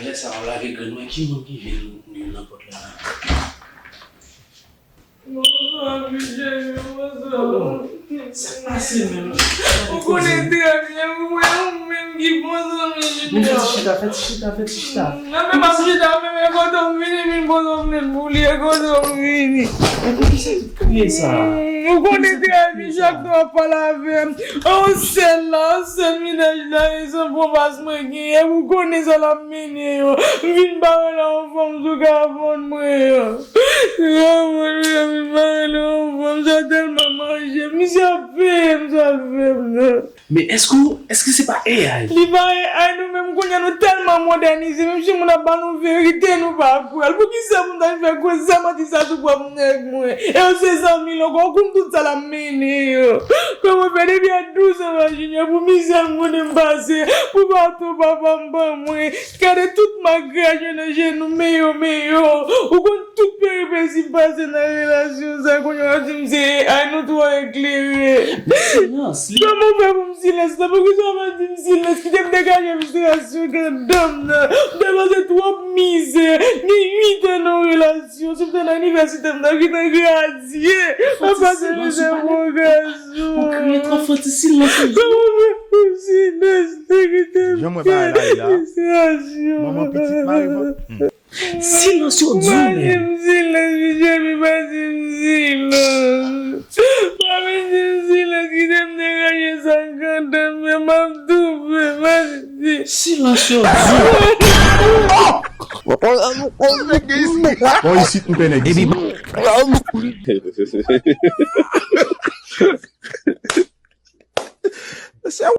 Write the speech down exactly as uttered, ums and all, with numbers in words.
Lè sa a, w lage grenn mwen, ki moun ki vin nan pòt la? Bonswa, Michel, bonswa. Sa k pase menm? Ou konnen trè byen, ou menm, ou menm ki bon zanmi Junior. Men fè ti chita, fè ti chita, fè ti chita. Nan men m ap chita, men, men kote m vini, vin bon zanmi pou li, e kote m vini. Men poukisa tout kriye sa? Ou konnen trè byen, chak tan w ap pale avè m. An sèl la, an sèl mennaj la, e san pwovas mwen genyen, ou konnen sa l ap mennen yo. M vin bare la yon fanm sou kafon mwen yo. Yo, mwen, yo, vin bare la yon fanm, sa tèlman manje. Misye ap peye m, sa l fè m nan. Men èske w, èske se pa A I? Li pa A I, nou menm kounye a nou tèlman modènize, menm si moun ap ba nou verite, nou pa kwè l. Poukisa moun ta fè kwè sa manti sa sou pwòp nèg mwen? E yo se zanmi l ankò, ou konn tout sa l ap mennen yo. Kòman fè depi a douz an, Junior, pou mizè m konnen m pase, pou baton papa m ban mwen, gade tout mak krache nan jenou m, men yo, men yo. Ou konn tout peripesi m pase nan relasyon sa, kounye a w ap di m se A I, nou twò eklere. Silans, li Kòman w fè pou m silans nan? Poukisa w pa di m silans? Kite m degaje fristrasyon grandèm nan. M te pase twòp mizè. Gen uit an nan yon relasyon. Si m te nan inivèsite, m t ap gentan gradye. Mwen pase mizè pou yon gason. Ou kriye twòp, fò ti silans. Kòman w fè pou m silans nan? Kite m degaje fristrasyon. Silans yo di w menm. Pa di m silans, Michel, pa di m silans. Pa di m silans, kite m degaje sa grandèm nan, m ap toufe, pa di. Silans yo di w. Bon, isit m pè nèg isit.